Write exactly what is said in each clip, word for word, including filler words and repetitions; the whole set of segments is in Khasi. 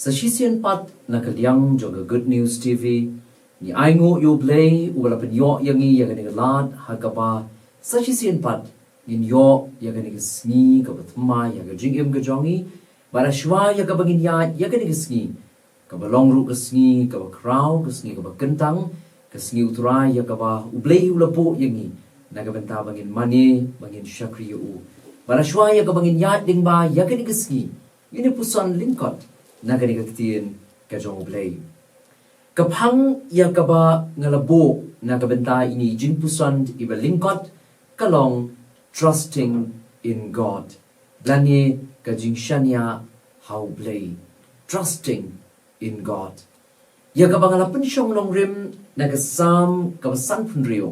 Sa shisien pat na ka liang jong ka Good News T V, ngi ainguh ïa U Blei uba la pynïoh ïa ngi ïa kane ka lad ha kaba sa shisien pat ngin ïoh ïa kane ka sngi kaba thymmai ha ka jingim ka jong ngi. Bad shuwa ïa kaba ngin ïaid ïa kane ka sngi, kaba long ruh ka sngi kaba khraw, ka sngi kaba kyntang, ka sngi U Trai ïa kaba U Blei u la buh ïa ngi na ka bynta ba ngin mane, ba ngin shakri ïa u. Bad shuwa ïa kaba ngin ïaid lyngba ïa kane ka sngi, ngin ïa puson lyngkot na kane ka ktien ka jong U Blei. Ka phang ïa kaba nga la buh na ka bynta ine i jingpuson iba lyngkot ka long Trusting in God, lane ka jingshaniah ha U Blei. Trusting in God. Ïa kaba nga la pynshong nongrim na ka Salm kaba sanphew hynriew,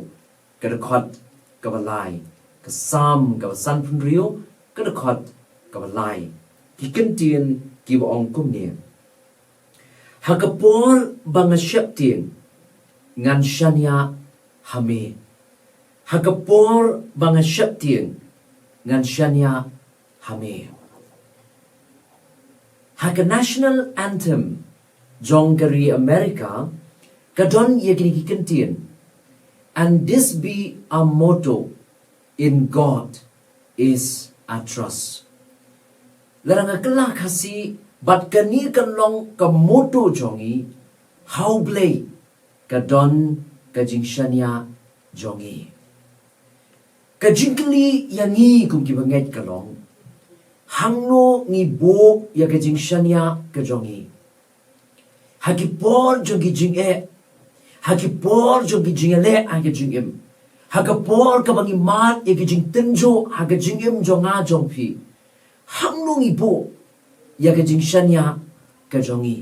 ka dkhot kaba lai. Ka Salm kaba sanphew hynriew, ka dkhot kaba lai. Ki kyntien kiba ong kumne: Ha ka por ba nga sheptieng, ngan shaniah ha me. Ha ka por ba nga sheptieng, ngan shaniah ha me. Ha ka national anthem jong ka ri America, ka don ïa kine ki kyntien: "And this be our motto, in God is our trust." Lada nga kylla Khasi, bad kane kan long ka motto jong ngi: Ha U Blei ka don ka jingshaniah jong ngi. Ka jingkylli ïa ngi kum kiba ngeit ka long: Hangno ngi buh ïa ka jingshaniah ka jong ngi? Ha ki por jong ki jingeh, ha ki por jong ki jingeh ha ka jingim, ha ka por kaba ngi mad ïa ki jingtynjuh ha ka jingim jong nga jong phi, hangno ngi buh ïa ka jingshaniah ka jong ngi?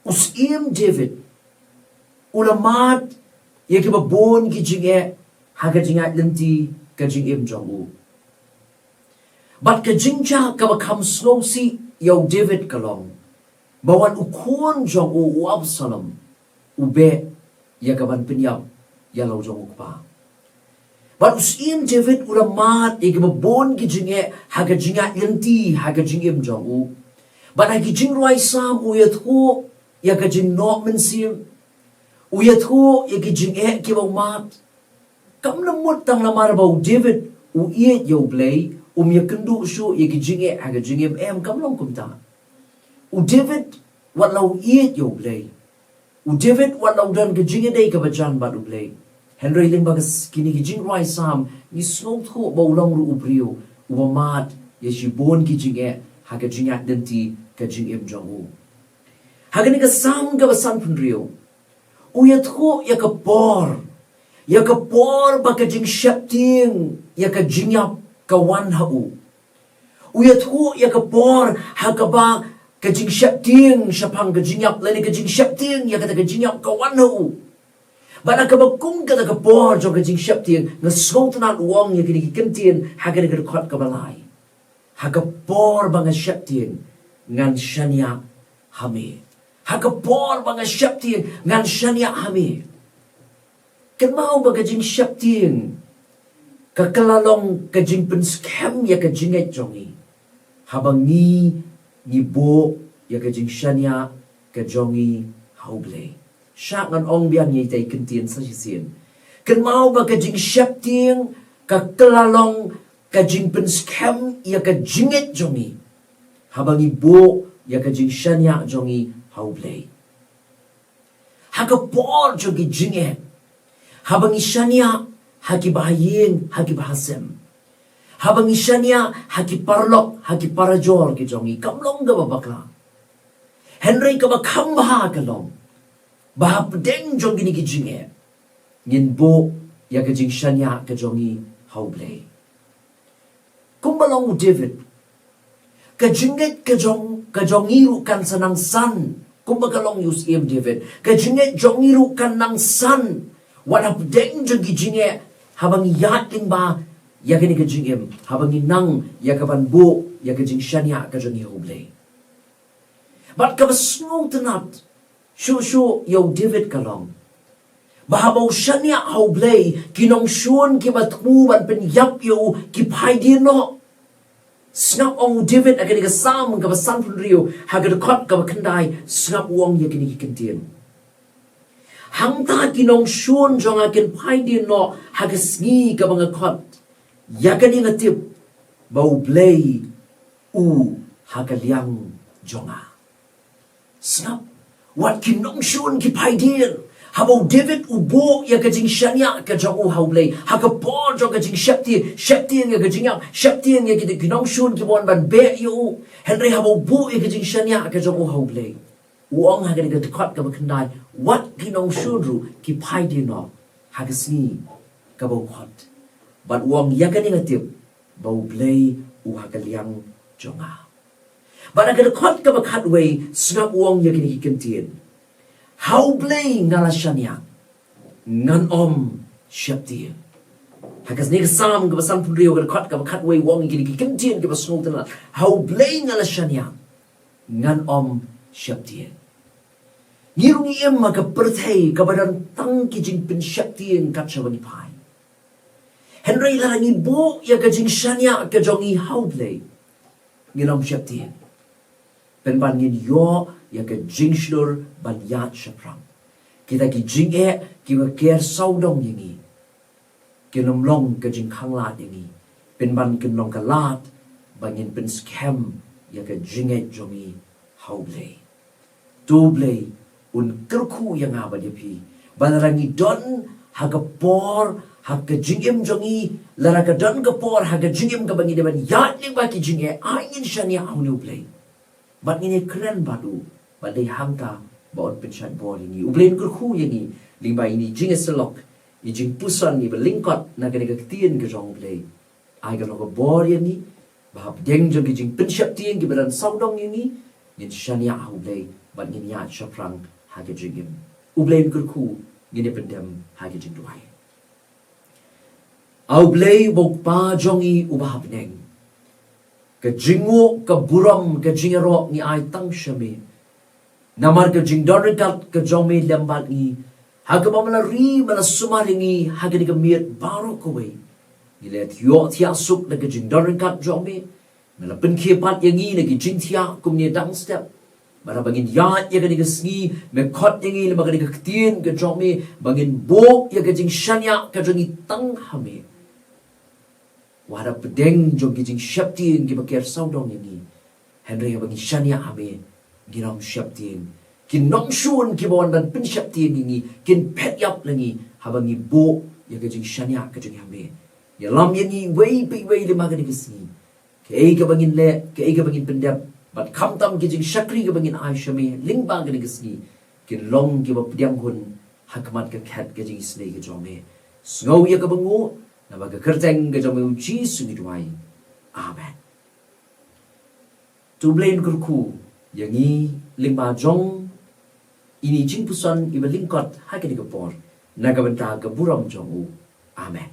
U Syiem David u la mad ïa kiba bun ki jingeh ha ka jingïaid lynti ka jingim jong u. Bad ka jingjia kaba kham sngewsih ïa u David ka long ba wat u khun jong u, u Absalom, u beh ïa kaban pynïap ïa la u jong u kpa. Bad u Syiem David u la mad ïa kiba bun ki jingeh ha ka jingïaid lynti ha ka jingim jong u. Bad ha ki jingrwai Salm u ïathuh ïa ka jingnoh mynsiem, u ïathuh ïa ki jingeh kiba u mad. Kam da mut tang namar ba u David u ïeit ïa U Blei, um ïakynduh shuh ïa ki jingeh ha ka jingim, em, kam long kumta. U David wat la u ïeit ïa U Blei, u David wat la u don ka jingïadei kaba jan bad U Blei. Hynrei lyngba ka s-, kine ki jingrwai Salm, ngi sngewthuh ba u long ruh u briew uba mad ïa shibun ki jingeh ha ka jingïaid lynti ka jingim jong u. Ha kane ka Salm kaba sanphew hynriew, u ïathuh ïa ka por, ïa ka por ba ka jingsheptieng ïa ka jingïap ka wan ha u. U ïathuh ïa ka por ha kaba ka jingsheptieng shaphang ka jingïap, lane ka jingsheptieng ïa kata ka jingïap ka wan ha u. Bad ha kaba kum kata ka por jong ka jingsheptieng, nga sngewtynnat u ong ïa kine ki kyntien ha kane ka dkhot kaba lai: Ha ka por ba nga sheptieng, ngan shaniah ha me. Ha ka por ba nga sheptieng, ngan shaniah ha me. Kynmaw ba ka jingsheptieng ka kylla long ka jingpynskhem ïa ka jingngeit jong ngi, haba ngi, ngi buh ïa ka jingshaniah ka jong ngi ha U Blei. Shah ngan ong biang ïa ita i kyntien sa shisien. Kynmaw ba ka jingsheptieng ka kylla long ka jingpynskhem ïa ka jingngeit jong ngi, haba ngi buh ïa ka jingshaniah jong ngi ha U Blei. Ha ka por jong ki jingeh, haba ngi shaniah ha kiba ha ïing, ha kiba ha sem, haba ngi shaniah ha ki paralok, ha ki parajor ki jong ngi, kam long kaba bakla. Hynrei kaba kham bha ka long ba hapdeng jong kine ki jingeh, ngin buh ïa ka jingshaniah ka jong ngi ha U Blei. Kumba long u David, ka jingngeit ka jong, ka jong ngi ruh kan sa nang san. Kumba ka long ïa u Syiem David, ka jingngeit jong ngi ruh kan nang san wat hapdeng jong ki jingeh, haba ngi ïaid lyngba ïa kane ka jingim, haba ngi nang ïa kaban buh ïa ka jingshaniah ka jong ngi ha U Blei. Bad kaba sngewtynnat shuh shuh ïa u David ka long ba haba u shaniah ha U Blei, ki nongshun kiba thmu ban pynïap ïa u ki phai dien noh. Sngap, ong u David ha kane ka Salm kaba sanphew hynriew, ha ka dkhot kaba khyndai, sngap u ong ïa kine ki kyntien: Hangta ki nongshun jong nga kin phai dien noh ha ka sngi kaba nga khot. Ïa kane nga tip ba U Blei u ha ka liang jong nga. Sngap, wat ki nongshun ki phai dien. Haba u David u buh ïa ka jingshaniah ka jong u ha U Blei, ha ka por jong ka jingsheptieng, sheptieng ïa ka jingïap, sheptieng ïa ki, ki nongshun kiba wan ban beh ïa u. Hynrei haba u buh ïa ka jingshaniah ka jong u ha U Blei, u ong ha kane ka dkhot kaba khyndai, wat ki nongshun ruh ki phai dien noh ha ka sngi kaba u khot. Bad u ong, ïa kane nga tip ba U Blei u ha ka liang jong nga. Bad ha ka dkhot kaba khatwei, sngap u ong ïa kine ki kyntien: Ha U Blei nga la shaniah, ngan ym sheptieng. Ha kane ka Salm kaba sanphew hynriew, ka dkhot kaba khatwei, u ong ïa kine ki kyntien kiba sngewtynnat: Ha U Blei nga la shaniah, ngan ym sheptieng. Ngi ruh ngi im ha ka pyrthei kaba don tang ki jingpynsheptieng kat shaba ngi phai. Hynrei lada ngi buh ïa ka jingshaniah ka jong ngi ha U Blei, ngin ym sheptieng. Pynban ngin ïoh ïa ka jingshlur ban ïaid shaphrang. Kita ki jingeh kiba ker sawdong ïa ngi kin ym long ka jingkhanglad ïa ngi. Pynban kin long ka lad ba ngin pynskhem ïa ka jingngeit jong ngi ha U Blei. To U Blei un kyrkhu ïa nga bad ïa phi, ba lada ngi don ha ka por, ha ka jingim jong ngi, lada ka don ka por ha ka jingim kaba ngi dei ban ïaid lyngba ki jingeh, ai ngin shaniah ha une U Blei. Bad ngin ïakren bad u, bad dei hangta ba un pynshait bor ïa ngi. U Blei un kyrkhu ïa ngi lyngba ine i jingïasyllok, i jingpuson iba lyngkot na kane ka ktien ka jong U Blei. Ai ka long ka bor ïa ngi, ba hapdeng jong ki jingpynsheptieng kiba don sawdong ïa ngi, ngin shaniah ha U Blei bad ngin ïaid shaphrang ha ka jingim. U Blei un kyrkhu, ngin ïa pyndem ha ka jingduwai. A U Blei uba U Kpa jong ngi uba ha bneng, ka jingnguh, ka burom, ka jingïaroh ngi ai tang sha me. Namar ka jingdon ryngkat ka jong me lem bad ngi, ha kaba me la ri, me la sumar ïa ngi ha kane ka miet baroh kawei. Ngi la ïoh thiah suk da ka jingdon ryngkat jong me. Me la pynkhie pat ïa ngi na ki jingthiah kumne dang step. Bad haba ngin ïaid ïa kane ka sngi, me khot ïa ngi lyngba kane ka ktien ka jong me ba ngin buh ïa ka jingshaniah ka jong ngi tang ha me. Wat hapdeng jong ki jingsheptieng kiba ker sawdong ïa ngi, hynrei haba ngi shaniah ha me, ngin ym sheptieng. Ki nongshun kiba wan ban pynsheptieng ïa ngi kin phet ïap na ngi haba ngi buh ïa ka jingshaniah ka jong ngi ha me. Ïalam ïa ngi iwei pa iwei lyngba kane ka sngi. Kaei kaba ngin leh, kaei kaba ngin pyndep, bad khamtam ki jingshakri kaba ngin ai sha me lyngba kane ka sngi, kin long kiba pdiang hun ha khmat ka khet ka jingisynei ka jong me. Sngew ïa kaba nguh, namar ka kyrteng ka jong me U Jisu ngi duwai. Amen. To U Blei un kyrkhu ïa ngi lyngba jong ine i jingpuson iba lyngkot ha kane ka por, na ka bynta ka burom jong u. Amen.